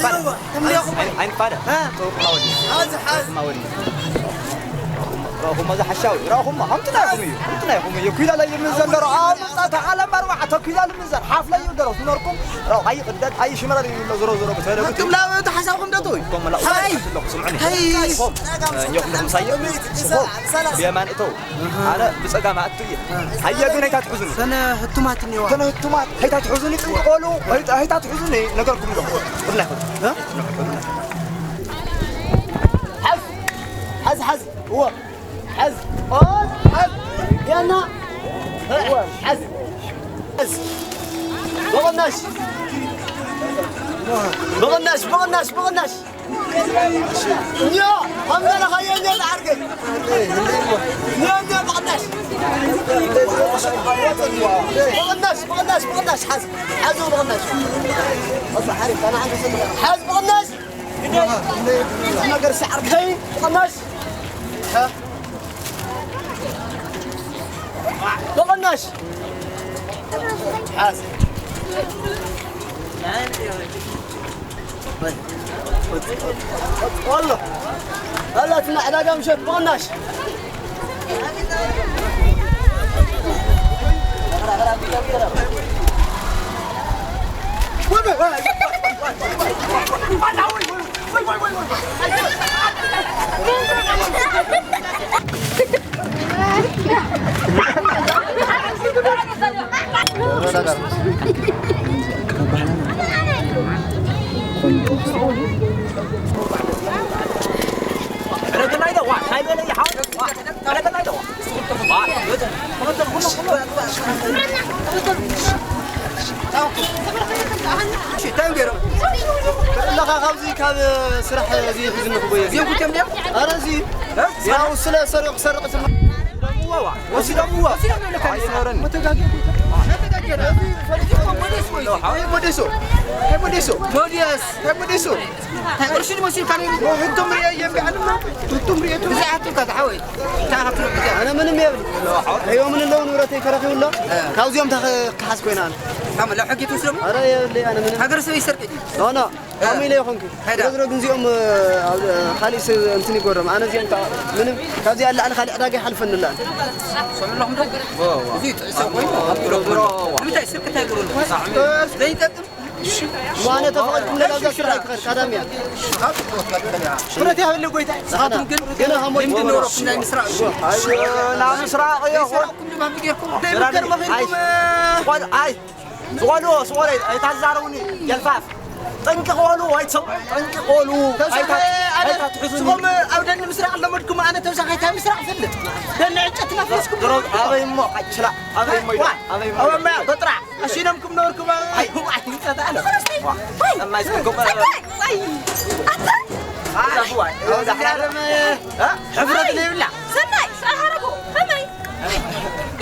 ኣይፋደ። ኣይፋደ። ረኹሞ እዚ ሓሻዊ፣ ረኹሞ፣ ከምቲ ናይኹም እዩ፣ ከምቲ ናይኹም እዩ። ኪሎ ላይ የምን ዘሎ ረኣ ምጻ ተዓለም ኣርባዕተ ኪሎ ልምዘር ሓፍለ እዩ ደረው ትነርኩም ረው ኣይቕደድ ኣይሽመረር እዩ ዞሮ ዞሮ ብተለጉት። ኣቱም ላብ እቲ ሓሳብኩም ደጡ። ኮም ላ ሃይ። ስምዑኒ። ሃይ። ኮም እኛኹም ምሳየ። ኮም ብየማን እተው። ኣነ ብጸጋም ኣቱ እየ። ሃየ ግን ኣይታ ትሕዙኒ። ሰነ ህቱማት እኒዋ። ሰነ ህቱማት ኣይታ ትሕዙኒ ጥንቆሉ። ኣይታ ኣይታ ትሕዙኒ ነገርኩም ዶ። ብናይ ሓዝ ሓዝ ሓዝ እዎ። ሓዝ። ኦ፣ ሓዝ። ያና። ሓዝ። ሓዝ። ብቕናሽ። ብቕናሽ፣ ብቕናሽ፣ ብቕናሽ። እኛ፣ ከም ዘለኻዮ እኛ ዝዓርገን። እኛ፣ እኛ ብቕናሽ። ብቕናሽ፣ ብቕናሽ፣ ብቕናሽ፣ ሓዝ። ሓዝ ብቕናሽ። ሓዝ ብቕናሽ። ነገር ሲዓርከይ ብቕናሽ። ብቕናሽ። ሓዝ። ወላ። ወላ፣ እቲ ዕዳጋ ምሸት ብቕናሽ። ለኻ ካብዚ ካብ ስራሕ እዚ ሒዝኒ ክጎየ። እዚኦም ኩሎም ድዮም? ኧረ እዚ እ? ያው ስለ ሰሪቑ ክሰርቕ ስለ ወሲዶምዎ። ወሲዶምዎ። ወሲዶም ይብለካ። ኣይኖረን። መተጋገ መተጋገ። እዚ ፈሪጅ እኮ ሞዴስ ወይ? ኣይ ሞዴሶ። ኣይ ሞዴሶ። ሞዴስ። ኣይ ሞዴሶ። እንታይ ቅርሺ መሲልካ ነይሩ? ሕቶም ሪኦ እየ እምቢ ኣልማ። ሕቶም ሪኦ እየ። እዚ ኣቱካ ተሓወይ። እንታይ ካብ ትሪኦ? ኣነ ምንም የብል። ሕዮ ምን ኣለዉ ንብረተይ ከረኺቡ ኣሎ። ካብዚኦም ተኸ-፣ ክሓዝ ኮይና ኣነ። ካም ለው ሕጊ ትወስዶም? ኣረ የብለይ ኣነ ምንም። ሃገር ሰብ ይሰርቅ እዩ። ኖ፣ ኖ። ከምኡ ኢለ ይኾንኩ። ሃይዳ። ዝሮ ዝሮ ግን እዚኦም፣ እ፣ ኣብ፣ እ፣ ካሊእ ስ-፣ እንትን ይጎረም። ኣነ እዚኦም ታ-፣ ምንም ካብዚኣ ንላዕሊ ካሊእ ዕዳጋ ይሓልፈኒ ኣለ። ሰምዕለኹም ዶ? እዚ ጥዕሰ ኮይኑ ኣብ ዞሮ ዞሮ። ንምንታይ ስርቂ እንታይ ይገብሩ? ዘይጠቅም። እሞ ኣነ ተፈቐድኩም ለላዛ ስራሕ ይክኸድ፣ ቀዳም እያ። ብረት ያህል ጎይታ። ንስኻትኩም ግን ገና ሃሞ ልምዲ ይጎረም። ነበረኩም ናይ ምስራቕ። ኣይ፣ ናብ ምስራቕ እዮ። ዘይሰራቕኩም ድማ ምጌርኩም። ዘይምገርመ ኣይ፣ ኮይንኩም። ዝኾነ፣ ኣይ፣ ዝኾነ፣ ዝኾነ ኣይታዛረቡኒ። ጀልፋፍ። ጠንቂ ቆሉ፣ ኣይትሰምዑ። ጠንቂ ቆሉ። ተውሳኸ ኣይታ-፣ ኣነ ኣይታትሕዙኒ። ስኹም ኣብ ደኒ ምስራቕ ኣለመድኩም፣ ኣነ ተውሳኸ ኣይታ ምስራቕ ፈልጥ። ደኒ ዕንጨት ናፍስኩም። ድሮ ኣበይ እሞ፣ ኣችላ፣ ኣበይ እሞ ኢላ፣ ዋ፣ ኣበይ እሞ ኣበይ ኢላ። እሞ በጥራ፣ ኣሽነምኩም ነበርኩም፣ ኣይ፣ ኣይ፣ ይጸታ ኣለ። ዋ፣ ወይ፣ ሰማይ ስኩም፣ ወይ፣ ወይ፣ ኣታ። ኣዛ ፍዋ፣ ኣዛ ፍዋ። እ? ሕፍረት ዘይብላ። ሰናይ፣ ኣሃረቡ፣ ከመይ?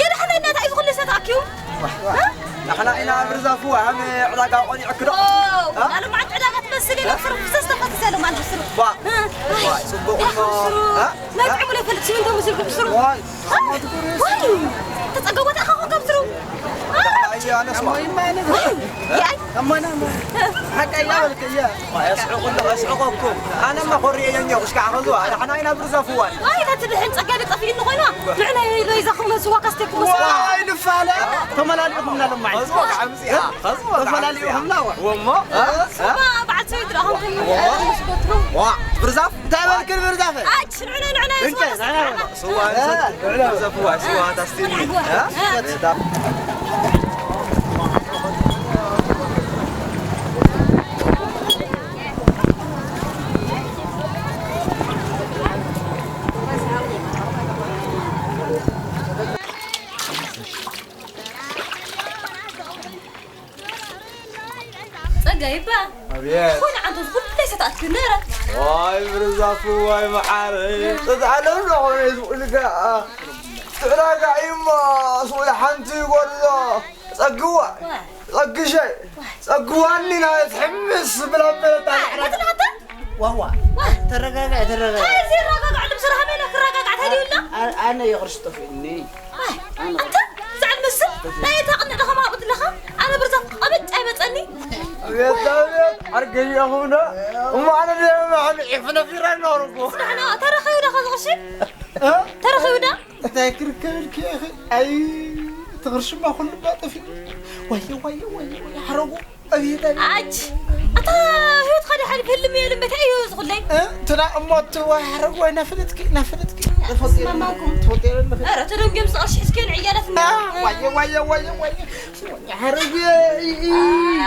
የድሓነይ እናታ እዩ ዝኹሉ ሰብ ተኣኪቡ? እ? ንሕና ኢና ብርዛፉ፣ ሃም ዕዳጋ ቆሊዕክ ዶ? ኦ፣ እ? ኣነ መዓት ዕዳጋ ትመስል ኢለ ብስሩ፣ ብሰስ ተኸትሰ ኢለ ማለት ብስሩ። ዋ። እ? ዋ፣ ጽቡቕ ኢኻ እሞ። ብስሩ። እ? ናይ ጥዕሙ ለፈልጥ ሲሚንቶ ምስልኩ ብስሩ። ዋይ። እ? ዋይ። ተጸገቦ ተኣኻ ኮንካ ብስሩ። እ? ኣይ፣ ኣነስ ዋ። ዋይ። ኣይ። ኣሞና እሞ። ሓቀይ እያ በልክ እያ። የስሕቑ ኣለኹ፣ የስሕቐኩም። ኣነማ ኮሪየ እየ እኒኦ፣ ክሽካዕ ኸዝዋ፣ ንሕና ኢና ብርዛፍ እዋን። ኣይ፣ እታ ትድሕን ጸጋቢ ጠፊእኒ ኮይና፣ ንዕና ኢሎ ይዛኹም መስዋ ካስቴኩም መስዋ። ዋይ፣ ንፋለ። ተመላሊእኹምና ለማዓይ። ኸዝዋ፣ ዓምፂኣ። ኸዝዋ፣ ተመላሊእኹምና፣ ዋ። ወሞ? እ? ስማ በዓል ሰበይቲ ደኣ ኸምኩም ወሞ? ምስ ወትሩ። ዋ፣ ብርዛፍ? እንታይ በልክን ብርዛፍ? ኣች፣ ንዕና፣ ንዕና እንተ፣ ይዝወር። ንዕና፣ ንዕና። ስዋ፣ እ፣ ንሰቲ፣ ንዕና። ብርዛፍ፣ ዋ፣ ስዋ፣ ታስቲኒ። እ? እ? ጸጋይ እባ። ኣብየት። ዝኾነ ዓንቶ ዝኹለይ ሰታኣትኪ ነረ። ዋይ ብርዛፉ፣ ዋይ መዓረይ። ጸጥ ዓለም ዝኾነ ዝኹልካ። ትዕራጋዒ እሞ፣ ስኡል ሓንቲ ይጎድሎ። ጸግዋ። ዋይ። ጸግሸይ። ዋይ። ጸግዋኒ ናይ ትሕምስ ብላ በለታ። ዋይ፣ ነቲ ናታ? ዋዋ። ዋይ። ተረጋጋዕ፣ ተረጋጋዕ። እንታይ እዚ ይረጋጋዕ? ልብሲ ረሃመ ኢለ ክረጋጋዕ ተልዩላ? ኣ-፣ ኣነ የቕርሽ ጠፊእኒ። ኣይ፣ ኣንተ፣ ብዛዕባ ምስል ናይ እታ ቅንዕ ደኸማ ኣብኡ ትለኻ? ኣነ ብርዛፍ ቀበጭ ኣይመጸኒ። ኣቤት፣ ኣቤት። ዓርገኛኹም ዶ? እሞ ኣነ ደማ ዓሚ ዒፍነ ፊራ እናወረኩ። ንሕና ተረኺቡ ዶ ኸዚ ቅርሺ? እ? ተረኺቡ ዶ? እንታይ ክርከብ ኢልኪ ኢኺ? ኣይ፣ እቲ ቅርሽማ ኩሉ ባ ጠፊኡ። ዋየ፣ ዋየ፣ ዋየ፣ ዋየ፣ ሓረጉ። ኣቤት፣ ኣቤት። ኣጅ፣ ኣታ ህይወትካ ድሓን ህልም የለን፣ በታ እዩ ዝኹለይ። እ? እንትና እሞ እቲ ዋይ ሓረጉ ዋይ ናፈለጥኪ፣ ናፈለጥኪ። ተፈጢሩ፣ ተፈጢሩ ኣለኺ። ኧረ ተደንጊዮም ዝቕርሺ ሕዝኪ ንዕያላት እና። አ፣ ዋየ፣ ዋየ፣ ዋየ፣ ዋየ። ሓረጉ፣ እ፣ እ።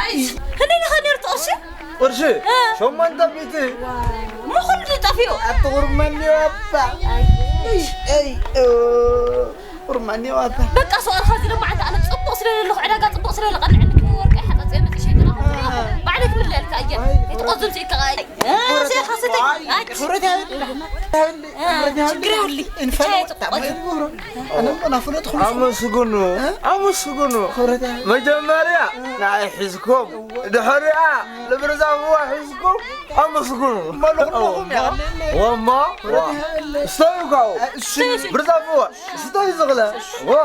ኣይ፣ ክንደይ ኢኻ ነይሩ ትቕርሺ? ቅርሺ እ። ሸሞንተ ሚእቲ። እሞ ኩሉ ጠፊኡ። ኣቲ ቁርመኒ ዋባ። ኣይ። እይ፣ እ፣ ቁርመኒ ዋባ። በቃ ሰው ኣርኻ እዚ ደሞ ዓንተ ኣነ ጽቡቕ ስለ ዘለኹ ዕዳጋ ጽቡቕ ስለ ዝቐንዐኒ ክወርቀ ሓጻጽ መጽእ ሸይጥና። እ። ባዕለይ ክምለልካ እየ። ኣይ፣ እቲ ቆዝም ስኢካ ኣይ። እ፣ ሴኻ ስተይ። ኣይ፣ ኣይ። ክብረት ያብል። እ፣ ችግር የብሉይ። እንፈል ብቻ ወጣ። የትቆጥ። ኣነ እኮ ናፍለጥኹም። ኣመስግኑ፣ እ? ኣመስግኑ። ክብረት ያብል። መጀመርያ ንዓይ ሒዝኩም፣ ድሕሪኣ ንብርዛፍዋ ሒዝኩም ኣመስግኑ። እሞ ንኹልኹም እሞ፣ የቐንየለይ። ወሞ፣ ክብረት ዋ። ይሃበለይ። ስተዩ ካብኡ። እ፣ እሺ። ብርዛፍዋ፣ ስተዩ ዝቕለ። ዋ፣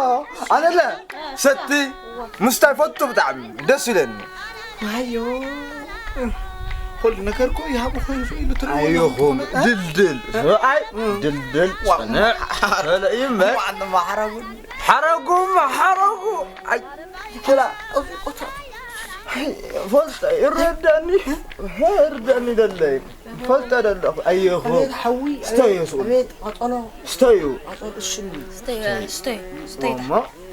ኣነለ፣ ሰቲ፣ ምስታይ ፈቱ ብጣዕሚ፣ ደስ ይለኒ። ዋዮ። ኩሉ ነገር እኮ ይሃቡ ኮይኑ ኢሉ ትርጉም ኣይኹም፣ እ? ድልድል። ሰብኣይ፣ እ። ድልድል፣ ዋ። ጽንዕ። በለ ይመ። ዋ፣ ኣነ ማሕረጉ። ሓረጉ፣ ማሕረጉ። ኣይ፣ ክላ። ፈልጠ፣ ይረዳኒ። ይርዳኒ ደለይ። ፈልጠ ደለኹ። ኣይኹም። ኣቤት ሓዊ፣ ስተዩ፣ ኣቤት፣ ሱቕ። ኣቤት፣ ቀጠሎ። ስተዩ። ቀጠሎ፣ እሺ። ስተዩ፣ ስተዩ፣ ስተዩ። እሞ።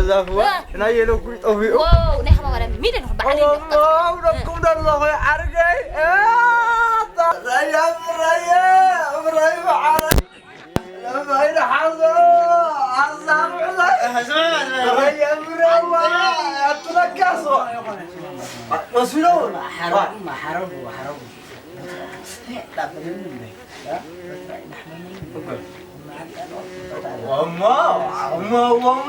ዛፍዋ ናይ የለኩ ጠፊኡ። ዋው፣ ናይ ሓማማርያም ሚድያ ንኹ በዓል የለ። ዋው፣ ደኩም ደለኹ ዓርገይ። እ፣ ራያ፣ ራያ፣ ራያ፣ ብዓረይ። ለማይ ንሓዞ፣ ኣዛብዕላይ። ራያ፣ ራያ፣ ኣቱለካሶ። ወሲዶ። ሓረጉ፣ ሓረጉ፣ ሓረጉ። እሞ፣ እሞ፣ እሞ።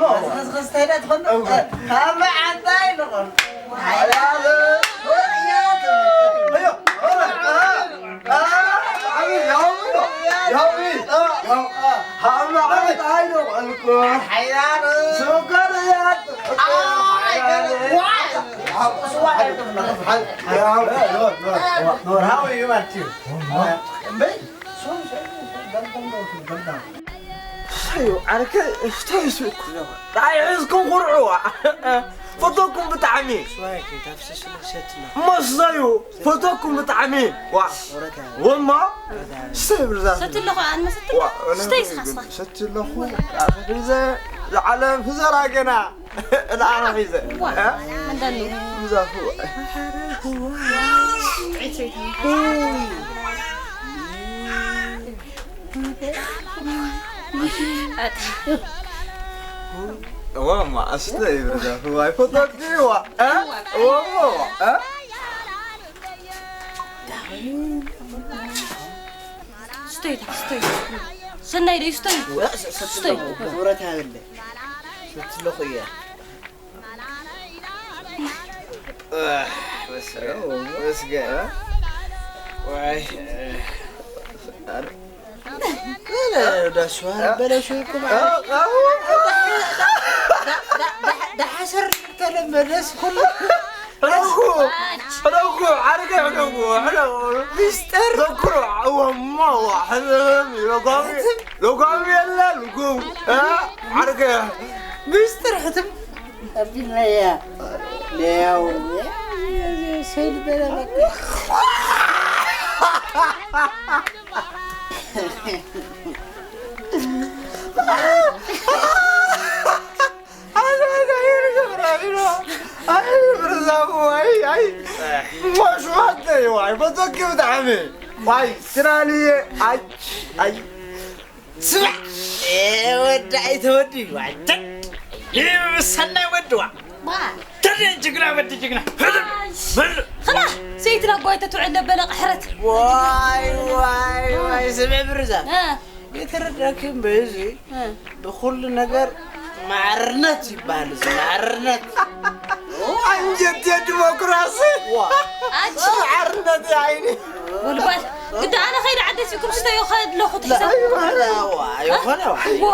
እሰዩ፣ ዓርከይ፣ እሰዩ፣ እሰዩ። ጣይ ሒዝኩም ኩርዕዋ። ፈቶኩም ብጣዕሚ። እሞ እሰዩ፣ ፈቶኩም ብጣዕሚ። ዋ። ወማ። እሰዩ፣ ብርዛ። ሰቲ ኣለኹ፣ ኣነ ሰቲ። ዋ፣ እነ ስተይ፣ ስኻ፣ ስኻ። ሰቲ ኣለኹ። ኣብ ግዜ ዝዓለም ህዘራ ገና። ንኣና ሒዘ። ዋ፣ እ? መንዳሉ። ብዛፉ። እዋ፣ እማ፣ እስተ ይብርዛ። እዋ፣ ኣይፈቶኪ፣ እዋ። እ? እዋ፣ እዋ፣ እዋ። እ? ስተይ፣ ስተይ። ሰናይ ደይ፣ ስተይ። እዋ፣ ስ-፣ ስ-፣ ስተይ። ክብረት ያብለ። ስትለኹ እያ። ዳሓሰር ተለመደስ ኩሉ። ሕደጉ፣ ሕደጉ፣ ዓርከይ ሕደጉ፣ ሕደጉ። ሚስጥር። ዘክሮ፣ እወ፣ እሞ፣ እወ፣ ሕደጉ፣ ሎጋሚ፣ ሎጋሚ የለን፣ ጉም፣ እ፣ ዓርከይ። ሚስጥር ሕትም። ኣቢልናያ። ለያው። ሰይድ በለ በቃ። ስማዕ፣ እ፣ ወዲ ኣይተወዲ፣ ዋይ፣ ተ-፣ እ፣ ሰናይ ወዲ፣ ዋ። ዋ። ተደ ጅግና ወዲ ጅግና። ኣሽ። በል። ኸላ፣ ሰይቲ ናብ ጓይተ ትውዕል ደበለ ቅሕረት። ዋይ፣ ዋይ፣ ዋይ፣ ስምዕ ብርዛ። እ። የተረዳክም በዚ እ። ብኹሉ ነገር ማዕርነት ይበሃል፣ እዚ ማዕርነት። ኣንጀት የዲሞክራሲ። ዋ። ኣንቺ። ማዕርነት የዓይኒ። ጉልባል። ግዳ ኣነ ኸይደ ዓደይ ሲኩም ስተዮ ኸድለኹ ትሕሰብ። ዋ፣ ይኾነ ዋ። ዋ፣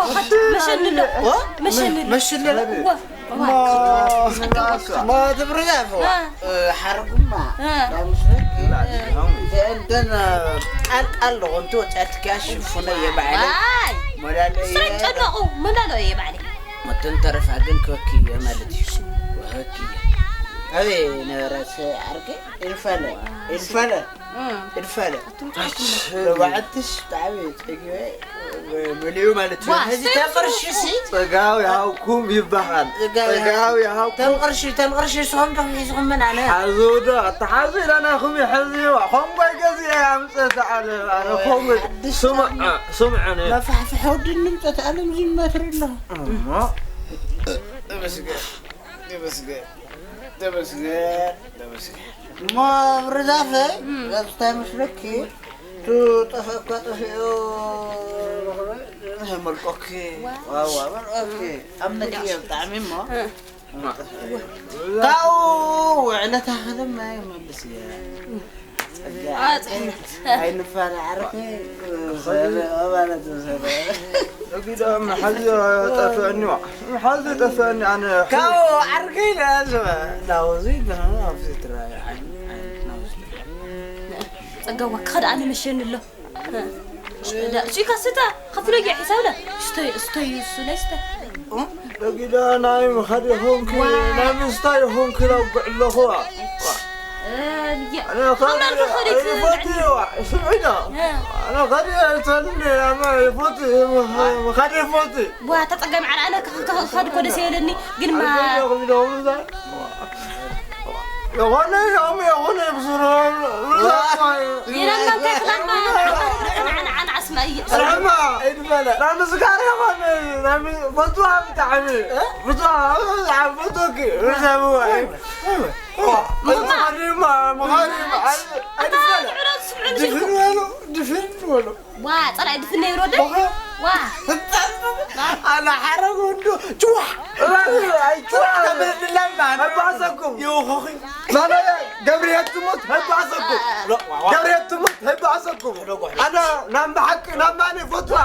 መሸንሎ። ዋ? መሸንሎ። መሸንሎ። ዋ። ማ-፣ ማ ትብርዛ ፍዋ? እ። እ፣ ሓርጉማ። እ። ዳሙስ ነክ። እንተን ቃል ቃል ኣለኹ እንተ ወጻትካ ሽፉነ እየ ባዕለይ። ዋይ! ሞላሎ እየ። ስረጨነቑ ሞላሎ እየ ባዕለይ። መተን ተረፋ ግን ክበኪ እየ ማለት እዩ። ወሀኪ እየ። ኣበይ ነበረት ዓርኪ? ኢንፋለ፣ ኢንፋለ፣ እም። ኢንፋለ። ኣቱም ጣቱም። ተባዕትሽ ብጣዕሚ ጸጊበ መሊኡ ማለት እዩ። ዋ፣ ሕዚ ሰብ ተቕርሺ ሲ? ጸጋው ይሃብኩም ይበሃል። ጸጋው ጸጋው ይሃብኩም። ተንቕርሺ፣ ተንቕርሺ ንስኹም ዶ ሒዝኹም ምን ኣነ? ሓዙ ዶ? ኣተሓዙ ኢላናኹም ይሕዝዋ። ኮንጎይ ገዚአ ኣምጸት ኣለ። ኣነ ኮንጎይ። ሓድሽ ስምዕ፣ ጫማ። ስምዕ፣ ኣነ። መፋሕፍሒ ወዲ ንምጸት ኣለም ዝመትር ኣሎ። እሞ። ተመስገን፣ ተመስገን፣ ተመስገን፣ ተመስገን። እሞ ብርዛፈይ፣ እም። ዛፍ እንታይ መስለኪ? እቱ ጠፍአ እኳ ጠፊኡ፣ መልቆኪ፣ ዋው። ዋዋ፣ መልቆኪ። ኣምነኪ እየ ብጣዕሚ እሞ። እ። ካብኡ ውዕለታ ከለማ ይመልስ እየ። ጸጋ፣ ኣጽሕነት። ኣይንፋለ ዓርኪ፣ ሰለ ማለት ሰለ። እግዳ መሓዚ ጠፍአኒ ዋ። መሓዚ ጠፍአኒ ኣነ። ካብኡ ዓርኪ ኢለ ዝመ-፣ ናውዚ፣ ናውዚ ትራይ፣ ዓይን፣ ዓይን፣ ናውዚ። ጸጋዋ፣ ክኸድ ኣነ መሸኒ ኣሎ። ዳ-፣ እሱ ይከስታ፣ ከፍሎ እየ ሒሳብ ለ። ስተይ፣ ስተይ፣ እሱ ላይ ስተ። እም? ደጊዳ ናይ ምኻድ ይኹንኪ፣ ዋ። ናይ ምስታይ ይኹንኪ ላውግዕ ኣለኹ። እ፣ እየ። ኣነ ኻድ ከምና ንኽኸድ ኣይፈትይ ይትብልዕኒ። ዋ፣ ስምዒ ዶ? እ። ኣነ ኻድ ኣይተኒ፣ ኣነ ይፈትይ፣ ምኻ-፣ ምኻድ ይፈትይ። ዋ፣ ተጸገም ዓላ ኣነ ክኽ-፣ ክኽ-፣ ክኸድ እኮ ደስ ይበለኒ፣ ግን ማ-፣ ኣልፈለኹ ኢሎም እዛ። የኾነ ዮም የኾነ ብስሩ ሌላ እናንተ ክላማ ንዓና ዓስማ እየ። ርሕማ ኣይትበለ። ናይ ምስጋር የኾነ ናይ ሚ-፣ ፈትዋ ብጣዕሚ። እ? ፈትዋ፣ ብጣዕሚ ፈትወኪ። ርዘብዋ። እ? ኦ፣ ምኽማ። መኻሪማ፣ መኻሪማ። ኣታ ኣይትበለ። ንዕሮ ዝስምዑ ድፍን ንስልኩ። በሉ፣ ድፍን በሉ። ዋ፣ ጸላኢ ድፍን ነይሩ ወደ? ኦኸ። ዋ። ኣነ ሓረግ ወንዶ ጭዋ። ኣይትበለ። ተበድላማ። ኣይባሰኩም። ይውኹኺ። ማለያ ገብርኤል ትሙት፣ ኣይባሰኩም። ገብርኤል ትሙት፣ ኣይባሰኩም። ኣነ ናም ብሓቂ፣ ናም ማን ይፈትዋ።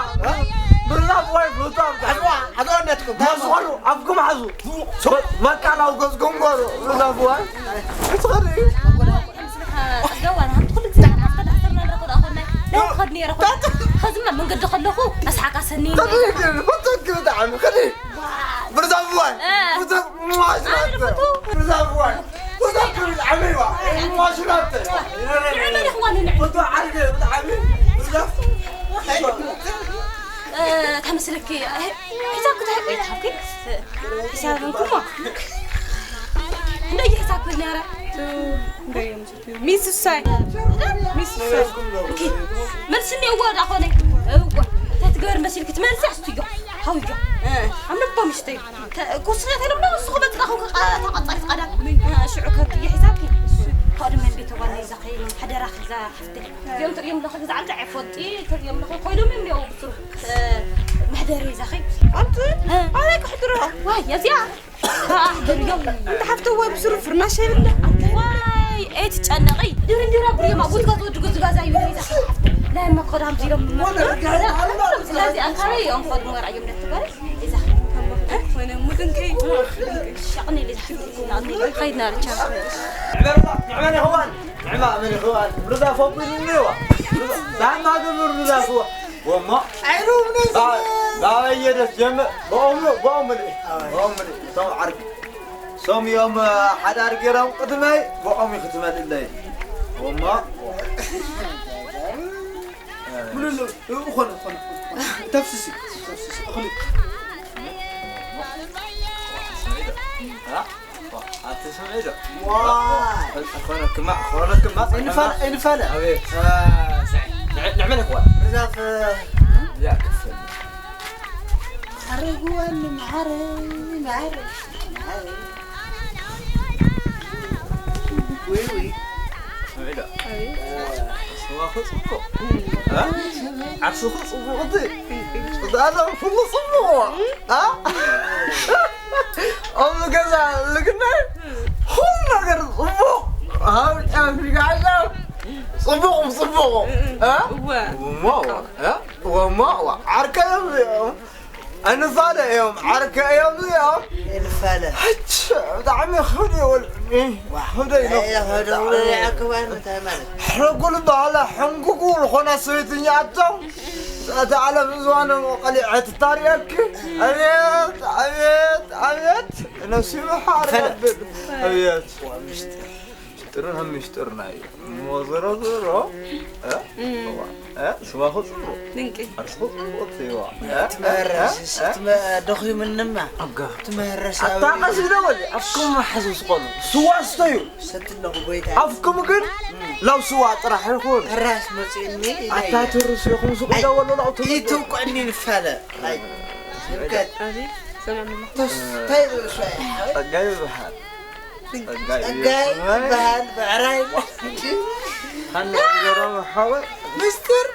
ብርዛፍ ወይ ፍትዋ። ሓዝዋ፣ ሓዝዋ እንዳትኩም። መስኾኑ፣ ኣፍኩም ሓዙ። መቃላው ገዝኩም ጎሩ። ብርዛፍ ወይ። እስኸሪ። ጸጋዋና፣ ኩሉ ግዜ ንዓና ዝተዳሰርና ንረኽቦ ደኣ ኮናይ። ደው ክኸድ ነይረ ኮነ። ኸዚማ መንገዲ ከለኹ ኣስሓቃሰኒ። ተደግም፣ ብትክ ብጣዕሚ፣ ኸዲ። ብርዛፍ ዋይ። እ። ብትክ፣ ሟሽ ናተ። ኣነ ብትክ። ብርዛፍ ዋይ። ብትክ ብጣዕሚ ዋ። ሟሽ ናተ። ንዕመን ይኽዋን ንዕ። ብትክ ዓርገ ብጣዕሚ። ብርዛፍ። እ፣ ተመስለኪ። እ፣ ሒሳብ ክትሕቁ ይትሓብኪ። ሒሳብ እንኩሞ። እንደየ ሒሳብ ክብል ነይረ። ሚስ ሳይ፣ ሚስ ሳይ። ኦኬ፣ መልስኒ እወ ዳ ኾነ። እወ፣ እንታይ ትገበር መሲልኪ ትመልሲ ኣስትዮ። ሃውዮ። እ፣ ኣብ ልቦም ይስተዩ። ተ-፣ ኩስነት የለብሎ፣ ንሱ ክመጽእ ዳኹም ከ-፣ ተቐጻሪ ፍቓዳ። እ፣ ሽዑ ከብኪ እየ ሒሳብኪ። እሱ፣ ካኡ ድማ ቤት ተጓና ይዛ ኸይኑ፣ ሓደራኺ እዛ ሓፍተይ። እዚኦም ትርእዮም ኣለኺ፣ ግዛዕ እንታይ ኣይፈልጢ፣ ትርእዮም ኣለኺ፣ ኮይኖም እዮም ያው ብስሩ። እ፣ መሕደሪ ይዛ ኸይ። ኣንቲ፣ እ። ኣበይ ክሕድሮ? ዋይ፣ እዚኣ። ኣሕድርዮ። እንተ ሓፍተዋይ ብስሩ ፍርናሽ የብለ። ዋይ፣ ኣይትጨነቒ። ድርንዲራ ብርዮማ፣ ጉዝጋዝ ወዲ ጉዝጋዝ እዩ። ናይ መኮዳም ዚሎም። ስለዚ ኣካባቢ እዮም ኸዱ መርኣዮም ነትበረ። እዛ። ወይነ ሙድንከይ። ሻቕኒ ልዛ። ኸይድና ርቻ። ንዕማ፣ ንዕማ ይኸዋን። ንዕማ፣ መን ይኸዋን። ብርዛ ፎብን እኒዋ። ዳማ ግብር ብርዛ ፎ-፣ ወማ። ኣይሩም ነዚ። ባ-፣ ባየደስ ጀመ-፣ በኦሙ፣ በኦሙ ልእ። በኦሙ ልእ። ሰው ዓርክ። ሶም እዮም ሓዳር ገይሮም ቅድመይ ብኦም እዩ ክትመልእለይ። እሞ ምንሉ፣ እ፣ ኾነ፣ ኾነ፣ ኾነ። ተፍስሲ፣ ተፍስሲ፣ እኽሊ። አ? ኣቲ ስምዒ ዶ? ዋ። ኾነ ክማ፣ ኾነ ክማ። እንፋለ፣ እንፋለ። ኣቤት። አ፣ ንዕ-፣ ንዕመን ይኽዋ። ብዛፍ፣ ያ፣ ክፍል። ሓረግዋኒ መዓረይ፣ መዓረይ፣ መዓረይ። ወይ፣ ወይ። ስምዒ ዶ? ኣቤት። ስዋ እኮ ጽቡቕ። እ? ዓርስኹ ጽቡቕ እቲ። ጽዳሎም ኩሉ ጽቡቕ። እ? ኣብዚ ገዛ ልግናይ ኩሉ ነገር ጽቡቕ። ሃው ጫፍ ይጋዛ። ጽቡቕ፣ ጽቡቕ። እ? እወ። እሞ፣ እ? እሞ፣ ዓርከይ እዮም። እንፋለ እዮም፣ ዓርከ እዮም እዚኦም። እንፋለ። ሕች፣ ብጣዕሚ ክብድ ይብል። ዋ፣ ክብደይ ነው። ኣየ፣ ክብደይ። ኣየ፣ ክብደይ። እንታይ ማለት? ሕጉል በሃላ ሕንጉጉ ዝኾና ሰበይትኛ ኣቶም። እቲ ዓለም ዝዋነ ቀሊዐ ትታርየኪ። ኣቤት፣ ኣቤት፣ ኣቤት። ነፍሲ ይምሓር ፈለ። ነብል። ኣቤት። ዋ፣ ምሽጢ። ጥርን ኣብ ምሽጥርና እዩ። እሞ ዞሮ ዞሮ፣ እ? እም። እዋ፣ እ? ስማኹ ጽቡቕ። ድንቂ። ኣርስኹ ጽቡቕ ትይዋ። እ? እቲ መረስ፣ እ? እቲ መ-፣ ደኺሙንማ። ኣጋ። እቲ መረስ ኣታ ኣብ ቀስ ኢለ በል፣ ኣፍኩም መሓዙ ስቆሉ። ስዋ ስተዩ። ሰቲ ኣለኹ ጎይታ። ኣፍኩም ግን እም። ላው ስዋ ጥራሕ ይኹን። ሕራስ መጺእኒ ኢለ ኣታ እየ። ትርሱ ይኹን ሱቕ ኣይ፣ ደወሎ ላው ትምጡ። ይትውቅዕኒ ንፋለ። ኣይ፣ ስብከት። ኣቤት፣ ሰላም ኣለኹ። ተስ-፣ እንታይ ርእሱ ኣይ፣ ሓወይ? ጸጋይ ይበሃል። ጸጋይ ጸጋይ ይበሃል። ይበሃል፣ ብዕራይ። ሓና ገረሙ ሓወይ። ምስጢር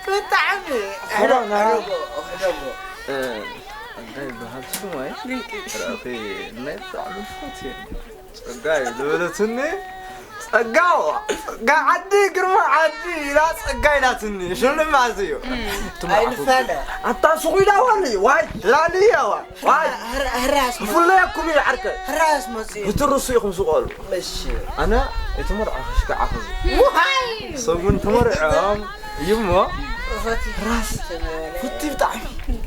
ብጣዕሚ ሕዶ፣ ሕዶ፣ ሕዶ። እ፣ ጸጋይ ይበሃል ስሙ ኣይ? ድንቂ። ራእኺ ናይ ብጣዕሚ ፈትየ። ጸጋይ ዝበለትኒ፣ ጸጋ፣ ጸጋ ዓዲ፣ ግርማ ዓዲ ኢላ ጸጋ ኢላትኒ። ሽልማት እዩ። እም። ትምርዓኹ። ኣይንፋለ። ኣታ ሱቕ ኢላ ዋኒ፣ ዋይ፣ ትላሊ እያ፣ ዋይ። ዋይ። ህራ-፣ ህራስ መ-፣ ብፍለየኩም እዩ ዓርከ። ህራስ መጽዩ። ብትርሱ ኢኹም ስቆሉ። እሺ። ኣነ ኣይተመርዓኹ፣ ሽክዓኹ እዚ። ዋይ! ሰብ እውን ተመርዖም እዩ እሞ። እኸቲ ራስ ተመርዖ። ፉቲ ብጣዕሚ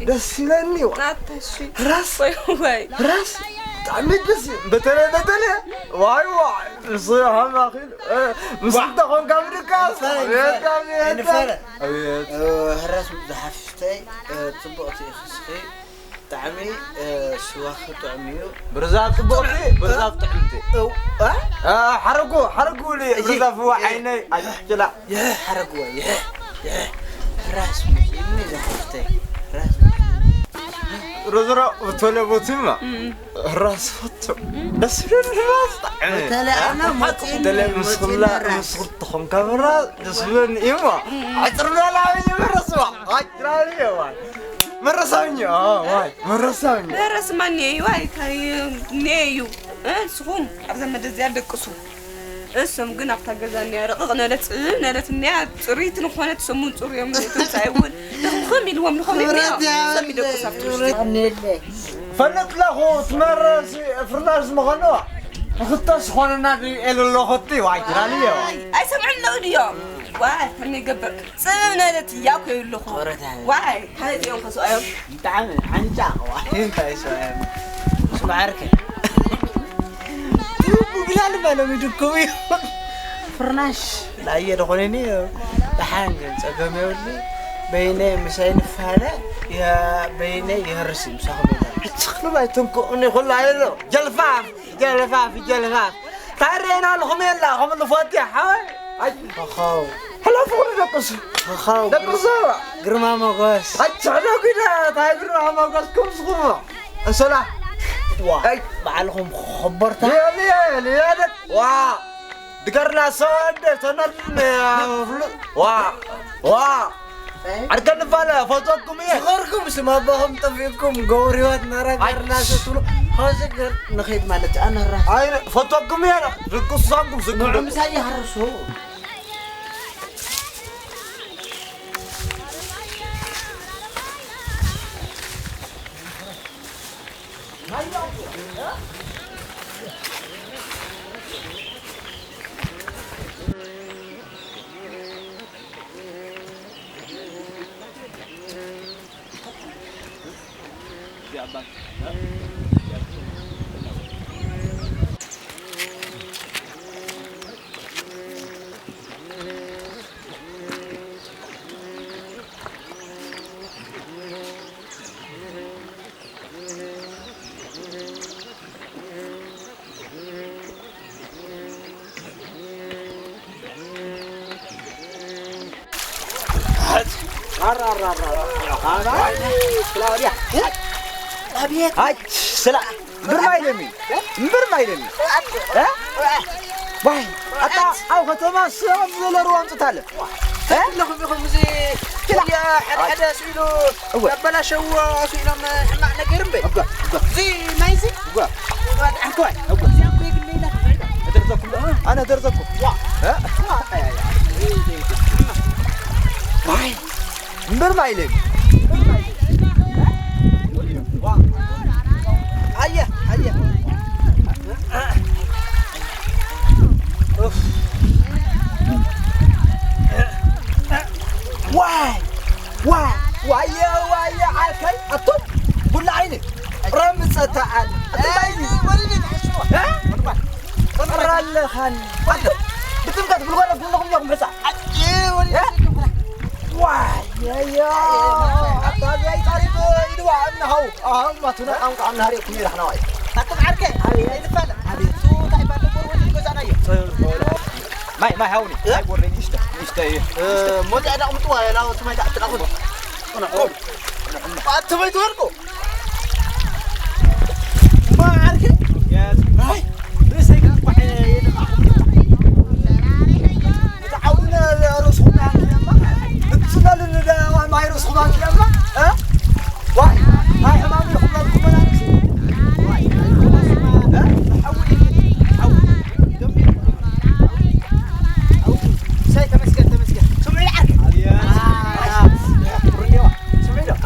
ደስ ይለኒ። ኣታ እሺ። ራስ። ወይ፣ ወይ። ራስ። ብጣዕሚ ደስ ይብል። በተለይ፣ በተለይ። ዋይ፣ ዋይ። ንሱ ሃማኺ፣ እ፣ ምስ ዋ። እንተ ኾንካ ብድቃስ። ንፈረ፣ ኣቤት፣ ንፈረ። ኣቤት፣ ንፈረ። ኣቤት። እ፣ ህራስ ዝሓፍተይ፣ እ፣ ጽቡቕቲ ኢኺ እስኺ። ብጣዕሚ፣ እ፣ ስዋኺ ጥዑም እዩ። ብርዛፍ ጽቡቕቲ፣ ጥዑም። ብርዛፍ ጥዕምቲ። እው፣ እ? እ፣ ሓረጉ፣ ሓረጉ ኢሉ እዩ። እይ፣ ብርዛፍ እዋ እይ። ዓይነይ፣ ኣይ፣ ጭላ። ይህ ሓረጉ፣ ይህ፣ ይህ። ራስ ሙዚየም እዩ ዝሓፍተይ። ራስ ሙዚየም። ዞሮ ዞሮ፣ ብተለይ ቦቲማ። እም። ራስ ፈቱ። ደስ ይብል ራስ ጣዕሚ። በተለይ ኣነ እ? ሞጺኒ፣ በተለይ ምስ ሞጺኒ ኩላ፣ ራስ። ምስ ኩሉ ተኾንካ ብራ፣ ደስ ይብለኒ እዩ እሞ። እም። ዕፅር በላ እዩ መረስዋ። ኣጭራሪ እዋ። መረሳውኝ፣ ኦ፣ ዋይ፣ መረሳውኝ። መረስ ማን እዩ? ዋይ፣ ታይ፣ ኔ እዩ። እ፣ ንስኹም ኣብ ዘመድ እዚኣ ደቅሱ። እሶም ግን ኣብታ ገዛ እኒኣ ረቕቕ ነለት፣ እ፣ ነለት እኒኣ ጽርይቲ ዝኾነት ሰሙን ጽሩዮም ተምጻይ እውን ድኽምኽም ኢልዎም ዝኾነ እኒኣ ክብረት እሶም ይሃበለይ፣ ይደቅሱ ኣብቲ ውሽጢ። ክብረት ይሃበለይ። ፈለጥለኹ ትመረስ ፍርናሽ ዝኾነዋ ንኽተስ ዝኾነና ድኤል ኣለኹ እቲ ዋጅራልዮ። ኣይ፣ ኣይሰምዑን ኣለዉ ድዮም? ዋይ፣ ከመይ ይገብር? ጽብብ ነለት እያ እኮ ይብልኹ። ክብረት ይሃበለይ። ዋይ፣ ካልእ እዮም ከስኣዮም። ብጣዕሚ ዓንጫ፣ ዋይ፣ እንታይ ሰኣዮም? ስማዓርከ። ትቡ ብላል ባሎም ይድከሙ እዮም። ፍርናሽ ላየ ደኾነኒ፣ ደሓን ግን ጸገም የብሉ። በይነ ምሳይ ንፋለ፣ ያ በይነ ይህርስ ምሳኹም የላ። ኣትኽሉ ኣይትንክኡኒ፣ ኩሉ ኣይሎ። ጀልፋፍ፣ ጀልፋፍ፣ ጀልፋፍ። ታሬና ለኹም የላ፣ ኹም ልፎት ሓወይ። ኣይ፣ ኸኸው። ሕለፉ ኩሉ ደቅሱ። ኸኸው። ደቅሱ። ግርማ ሞገስ። ኣይ፣ ትሕደጉ ኢለ፣ ታይ ግርማ ሞገስ፣ ክምስኹም። እንሶላ። ዋ፣ ኣይ። በዓልኹም ኸቦርታ። ልየ፣ ልየ፣ ልየ፣ ደቅ-፣ ዋ። ድገርና ሰወደ ተነርድነ ፍሉ-፣ ዋ፣ ዋ። ኣይ። ዓርከ ንፋለ፣ ፈቶኩም እየ። ዝኸርኩም ስም ኣቦኹም ጠፊእኩም፣ ገውር ህይወት ነረገርና ስትብሉ፣ ኸዚ ገር ንኸይድ ማለት እዩ። ኣነ ራስ ኣይ፣ ፈቶኩም እየ። ዝቅሳንኩም ዝግዱ። ምሳይ ይሃርሱ። ክላውድያ። ኣቤት። ኣይ፣ ስላ-፣ እምብር ማይለሚ። እምብር ማይለሚ። እ? ዋይ፣ ኣታ ኣብ ከተማ ሰብ ዘለሩ ኣምፅት ኣለ። ኣለኹም ኢኹም እዚ ክላ-፣ ያ ሓደ ሓደ ስኢሉ እወ። ያበላሸዎ ስኢሎም ሕማቕ ነገር እምበይ። እወ፣ እወ። እዚ ማይ እዚ እወ። እወ፣ ዓንከዋይ። እወ። እዚኣ እኮ የግለይላ። እደርዘኩም፣ ኣነ እደርዘኩም። ዋ። እ? ዋ፣ ኣይ፣ ኣይ፣ ኣይ። ዋይ፣ እምበር ማይለይ። እምበር ማይለይ። ኻን ብጥምቀት ብልጓና ዘለኹም ዲኹም ሕፃ? ዋይ የዮ ኣባዚያ ይፃሪፍ ኢድዋ እምናሃው ኣሃው ማቱና ቃንቋ ኣምናሃር የኩም ይራሕናዋይ ኣቶም ዓርከ ኣይንፋለ ኣቤቱ እንታይ ባለ ጎርወ ገዛናዮ ማይ ማይ ሃውኒ ማይ ጎርወ ይሽተ ይሽተ እየ ሞት ኣዳቕምጥዋ የላወ ስማይ ታዕትናኹም ኣቶም ኣይትወርቁ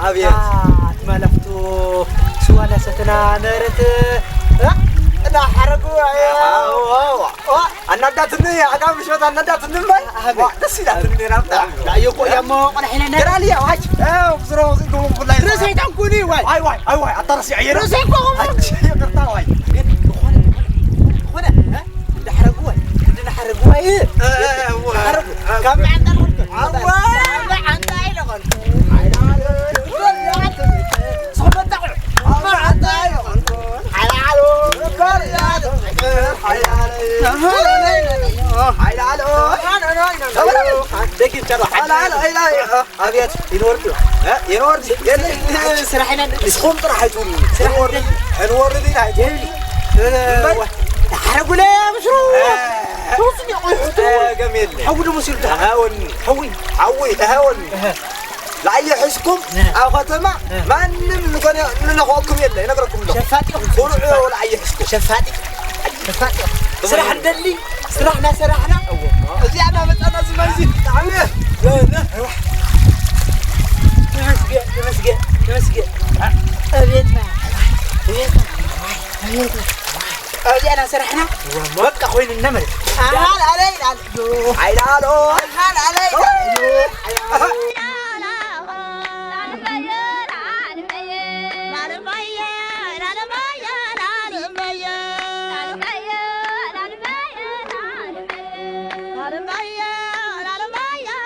ኣብየት መለኽቱ ስዋ እናሰተና ነበረት። እ? እና ሓረጉ፣ ኣየ፣ ዋ፣ ኣናዳትኒ፣ ኣጋም ምሸት ኣናዳትኒ እምበር። ኣቤት። ዋ፣ ደስ ኢላትኒ ነይራ ብጣዕሚ። ዳዮ እኮ እያ እሞ ቆልሕ ኢለና። ገራልያ፣ ዋይ። እ፣ ብዝሮ ዝንኩም ኩላይ። ርእሰይ ጠንኩኒ፣ ዋይ። ኣይ፣ ዋይ፣ ኣይ፣ ዋይ፣ ኣታ ረሲዐ እየ። ርእሰይ እኮ ቁም። ኣች፣ ይቅርታ፣ ዋይ። ግን ዝኾነ፣ ዝኾነ፣ እ? እንዳሓረጉ ወይ? እንዳሓረጉ ወይ? እ፣ እወ። እንዳሓረጉ። ካብ መዓንጣ ንኹን። ኣዋ። ካብ መዓንጣ ኢለ ኾን። ሓይላሉ። ዝኹን መጣቑዕ። ካብ መዓንጣ ኢለ ኾን። ሓይላሉ። ሓይላሉ። ደጊም ጨርዋ። ሓይላሉ። ኣቤት፣ ይንወርድ እዩ። እ? ይንወርድ። የለ፣ ስራሕ ኢና ንስኹም ጥራሕ ኣይትውሉ። ስራሕ ይንወርድ። ኣይንወርድ ኢና ኣይትውሉ። እ፣ እምበር። ሓረጉለ ምስሩ። እ፣ ተውፅኒ ቆይ፣ እ፣ ገም የለ። ሓዊ ደሞ ሲሉ ተሃወኒ። ሓዊ። ሓዊ፣ ተሃወኒ። እህ። ላዕሊ ሕዝኩም እ። ኣብ ከተማ እ። ማንም ዝኾነ ንነኽኦኩም የለ፣ ይነግረኩም ኣለኹ። ሸፋጢ። ቁሩዕ ላዕሊ ሕዝኩም። ሸፋጢ። ሸፋጢ። ስራሕ እንደሊ፣ ስራሕ እናሰራሕና፣ እዚኣ እናመፃና ዝመዚ። ብጣዕሚ። ተመስገን፣ ተመስገን፣ ተመስገን። ኣቤት፣ ኣቤት፣ ኣቤት። እዚኣ እናሰራሕና፣ በቃ ኮይኑና ማለት እዩ። ኣሃል ኣለይ፣ ኣይላሎ። ኣሃል ኣለይ፣